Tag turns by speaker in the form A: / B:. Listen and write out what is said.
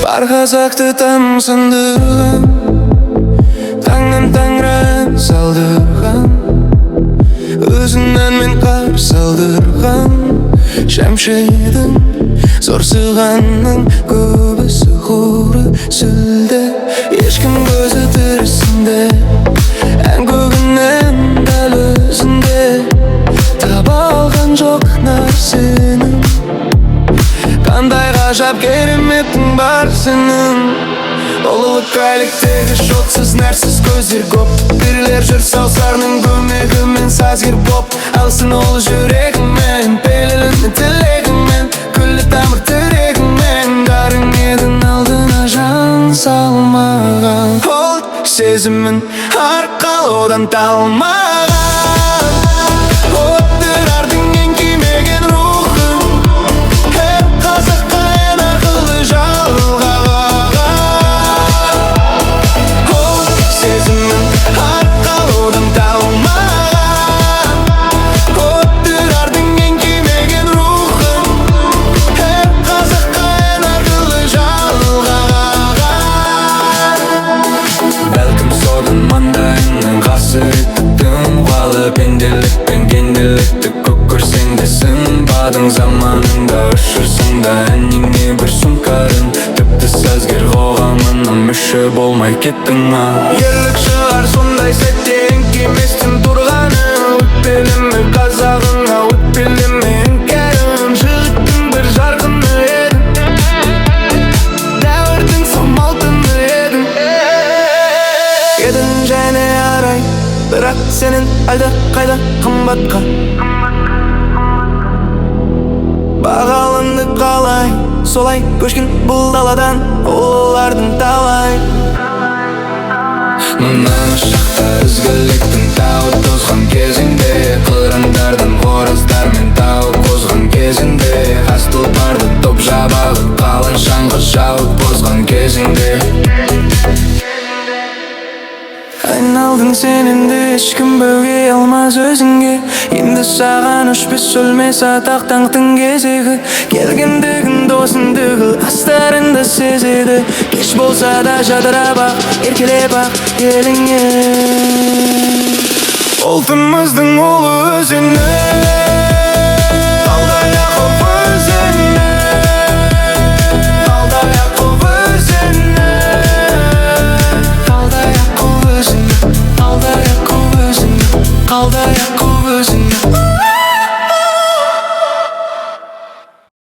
A: Бар қазақты тамсандырған, таңнан таңға ән салдырған, өзін әнмен қарсы алдырған. Шәмші едің, зорсығанның көбісі құры сүлде. Ешкім көзі тірісінде ән көгінен дәл өзінде таба алған жоқ нәрсенің. Қандай ғажап кереметтің бар сенің. Ұлылық кәліктегі шотсыз, нәрсіз көздер көп. Бірлер жүр саусағының көмегімен сазгер боп. Ал сен ол жүрегіңмен, пейіліңмен, тілегіңмен, күллі тамыр тірегіңмен. Дарың едің алдына жан салмаған, ұлт сезімін арқалаудан талмаған. Отырардың еңкеймеген рухын әр қазаққа ән арқылы жалғаған. Ұлт сезімін арқалаудан талмаған. Отырардың еңкеймеген рухын әр қазаққа ән арқылы жалғаған.
B: Бәлкім, содан маңдайыңнан қасіретті қуалы. Пенделік пен кенделікті көк көрсең де, сынбадың. Заманыңда ұшырсың да әніңе бір сұңқарын. Тіпті сазгер қоғамына мүше болмай кеттің ал.
A: Ерлік шығар сондай сәтте еңкейместен тұрғаны. Өкпелеме қазағыңа, өкпелеме, іңкәрім. Жігіттің бір жарқыны едің, дәуірдің сом алтыны едің. Едің және арай, бірақ сенен әлді қайда қымбатқа бағаланды қалай. Солай көшкен бұл даладан ұлылардың талай.
B: Мына шақта ізгіліктің тауы тозған кезінде, қырандардан қораздар мен тауы қозған кезінде, қас тұлпарды топ жабағы қалың шаңғы жауып бозған кезінде.
A: Айналдың сен енді, ешкім бөгей алмас өзіңе. Енді саған өшпес, өлмес атақ даңқтың кезегі келгендігін досың түгіл астарында сезеді. Кеш болса да жадырап ақ, еркелеп ақ еліңе. Ұлтымыздың ұлы өзені, Қалдаяқов өзені, Қалдаяқов өзені, Қалдаяқов өзені, Қалдаяқов өзені, Қалдаяқов.